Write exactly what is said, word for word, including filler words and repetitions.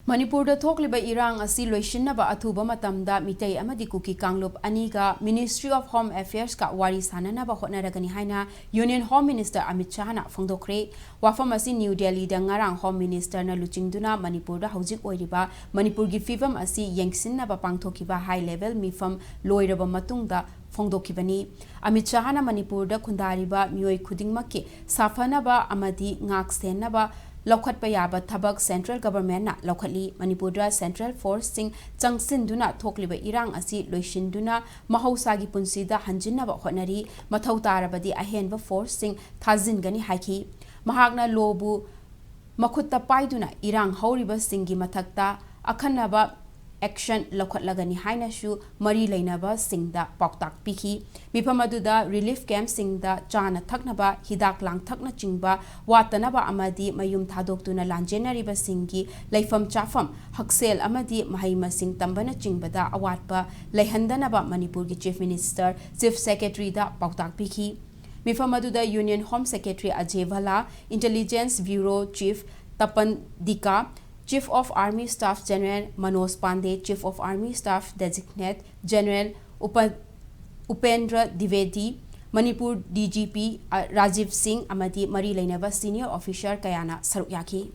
ꯃꯅꯤꯄꯨꯔꯗ ꯊꯣꯛꯂꯤꯕ ꯏꯔꯥꯡ ꯑꯁꯤ ꯂꯣꯏꯁꯤꯟꯅꯕ ꯑꯊꯨꯕ ꯃꯇꯝꯗ ꯃꯤꯇꯩ ꯑꯃꯗꯤ ꯀꯨꯀꯤ ꯀꯥꯡꯂꯨꯞ ꯑꯅꯤꯒ Ministry of Home Affairs ꯀ ꯋꯥꯔꯤ ꯁꯥꯅꯅꯕ ꯍꯣꯠꯅꯔꯒꯅꯤ ꯍꯥꯏꯅ Union Home Minister ꯑꯃꯤꯠ ꯁꯥꯍꯅ ꯐꯣꯡꯗꯣꯛꯈ꯭ꯔꯦ꯫ ꯋꯥꯐꯝ ꯑꯁꯤ ꯅ꯭ꯌꯨ ꯗꯦꯜꯂꯤꯗ ꯉꯔꯥꯡ Home Minister ꯅ ꯂꯨꯆꯤꯡꯗꯨꯅ ꯃꯅꯤꯄꯨꯔꯗ ꯍꯧꯖꯤꯛ ꯑꯣꯏꯔꯤꯕ ꯃꯅꯤꯄꯨꯔꯒꯤ ꯐꯤꯕꯝ ꯑꯁꯤ ꯌꯦꯡꯁꯤꯟꯅꯕ ꯄꯥꯡꯊꯣꯛꯈꯤꯕ high level ꯃꯤꯐꯝ ꯂꯣꯏꯔꯕ ꯃꯇꯨꯡꯗ ꯐꯣꯡꯗꯣꯛꯈꯤꯕꯅꯤ꯫ ꯑꯃꯤꯠ ꯁꯥꯍꯅ ꯃꯅꯤꯄꯨꯔꯗ ꯈꯨꯟꯗꯥꯔꯤꯕ ꯃꯤꯑꯣꯏ ꯈꯨꯗꯤꯡꯃꯛꯀꯤ ꯁꯥꯐꯅꯕ ꯑꯃꯗꯤ ꯉꯥꯛ ꯁꯦꯟꯅꯕ ꯂꯧꯈꯠꯄ ꯌꯥꯕ ꯊꯕꯛ central government ꯅ ꯂꯧꯈꯠꯂꯤ꯫ ꯃꯅꯤꯄꯨꯔꯗ central force ꯁꯤꯡ ꯆꯪꯁꯤꯟꯗꯨꯅ ꯊꯣꯛꯂꯤꯕ ꯏꯔꯥꯡ ꯑꯁꯤ ꯂꯣꯏꯁꯤꯟꯗꯨꯅ ꯃꯍꯧꯁꯥꯒꯤ ꯄꯨꯟꯁꯤꯗ ꯍꯟꯖꯤꯟꯅꯕ ꯍꯣꯠꯅꯔꯤ꯫ ꯃꯊꯧ ꯇꯥꯔꯕꯗꯤ ꯑꯍꯦꯟꯕ force ꯁꯤꯡ ꯊꯥꯖꯤꯟꯒꯅꯤ ꯍꯥꯏꯈꯤ꯫ ꯃꯍꯥꯛꯅ ꯂꯣꯕꯨ ꯃꯈꯨꯠꯇ ꯄꯥꯏꯗꯨꯅ ꯏꯔꯥꯡ ꯍꯧꯔꯤꯕꯁꯤꯡꯒꯤ ꯃꯊꯛꯇ ꯑꯈꯟꯅꯕ action ꯂꯧꯈꯠꯂꯒꯅꯤ ꯍꯥꯏꯅꯁꯨ ꯃꯔꯤ ꯂꯩꯅꯕꯁꯤꯡꯗ ꯄꯥꯎꯇꯥꯛ ꯄꯤꯈꯤ꯫ ꯃꯤꯐꯝ ꯑꯗꯨꯗ relief camp ꯁꯤꯡꯗ ꯆꯥꯅ ꯊꯛꯅꯕ, ꯍꯤꯗꯥꯛ ꯂꯥꯡꯊꯛꯅꯆꯤꯡꯕ ꯋꯥꯠꯇꯅꯕ ꯑꯃꯗꯤ ꯃꯌꯨꯝ ꯊꯥꯗꯣꯛꯇꯨꯅ ꯂꯥꯟꯖꯦꯟꯅꯔꯤꯕꯁꯤꯡꯒꯤ ꯂꯩꯐꯝ ꯆꯥꯐꯝ, ꯍꯛꯁꯦꯜ ꯑꯃꯗꯤ ꯃꯍꯩ ꯃꯁꯤꯡ ꯇꯝꯕꯅꯆꯤꯡꯕꯗ ꯑꯋꯥꯠꯄ ꯂꯩꯍꯟꯗꯅꯕ ꯃꯅꯤꯄꯨꯔꯒꯤ Chief Minister, Chief Secretary ꯗ ꯄꯥꯎꯇꯥꯛ ꯄꯤꯈꯤ꯫ ꯃꯤꯐꯝ ꯑꯗꯨꯗ Union Home Secretary ꯑꯖꯦ ꯚꯂꯥ, Intelligence Bureau Chief ꯇꯄꯟ ꯗꯤꯀꯥ, Chief of Army Staff General Manoj Pandey, Chief of Army Staff Designate General ꯎꯄ-, Upendra ꯗꯤꯕꯦꯗꯤ, Manipur D G P, ꯑ, ꯔꯥꯖꯤꯕ ꯁꯤꯡ ꯑꯃꯗꯤ ꯃꯔꯤ ꯂꯩꯅꯕ senior officer ꯀꯌꯥꯅ ꯁꯔꯨꯛ ꯌꯥꯈꯤ꯫